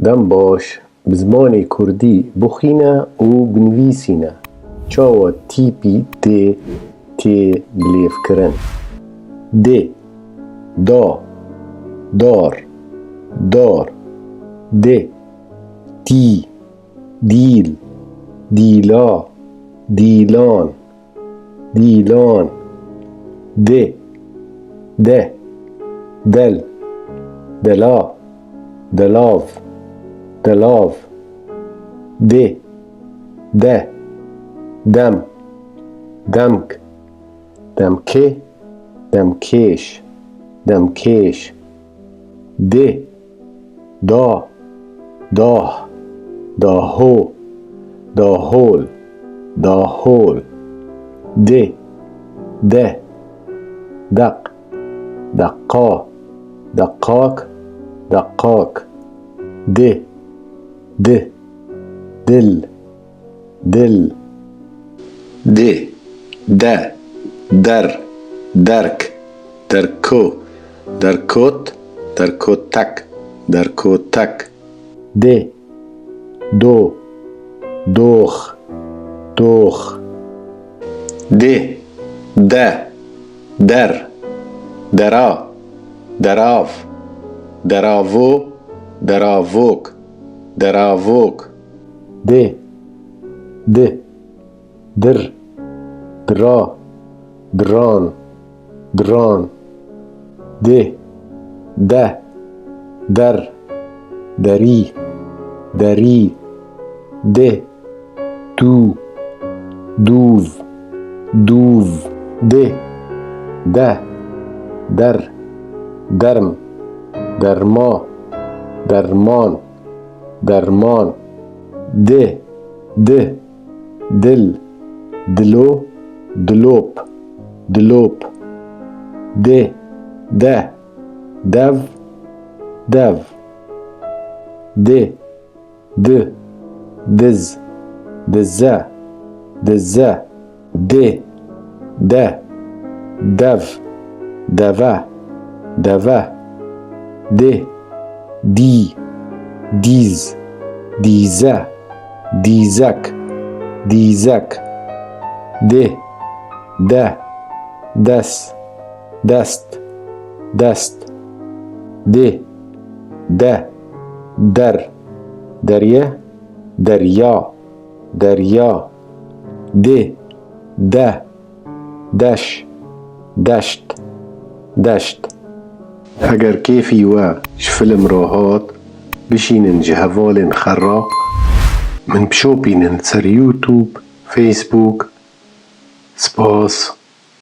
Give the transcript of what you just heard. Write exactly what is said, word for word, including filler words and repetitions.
Dem baş, bi zimanê kurdî bixwîne û binivîsîne. Çawa tîpî dê tê bilêvkirin? Dê, da, dar, dar, dê, dî, dîl, dîla, dîlan, dîlan, dê, de, del, dela, delav, delav, dê, de, dem, demk, demkê, demkêş, demkêş, dê, da, dah, daho, dahol, dahol, dê, de, deq, deqa, deqak, deqak, dê, di, dil, dil, dê, de, der, derk, derko, derkot, derkotek, derkotek, dê, do, dox, dox, dê, de, der, dera, derav, deravo, deravok, deravok, dê, di, dir, dira, diran, diran, dê, de, der, derî, derî, dê, dû, dûv, dûv, dê, de, der, derm, derma, derman, derman, dê, di, dil, dilo, dilop, dilop, dê, de, dev, dev, dê, di, diz, dize, dize, dê, de, dev, deve, deve, dê, dî, dîz, dîze, dîzek, dîzek, dê, de, des, dest, dest, dê, de, der, derye, derya, derya, dê, de, deş, deşt, deşt. Heger kêfî we ji filim re hat, bişînin ji hevalên xwe re min bişopînin ser YouTube, Facebook. Spas.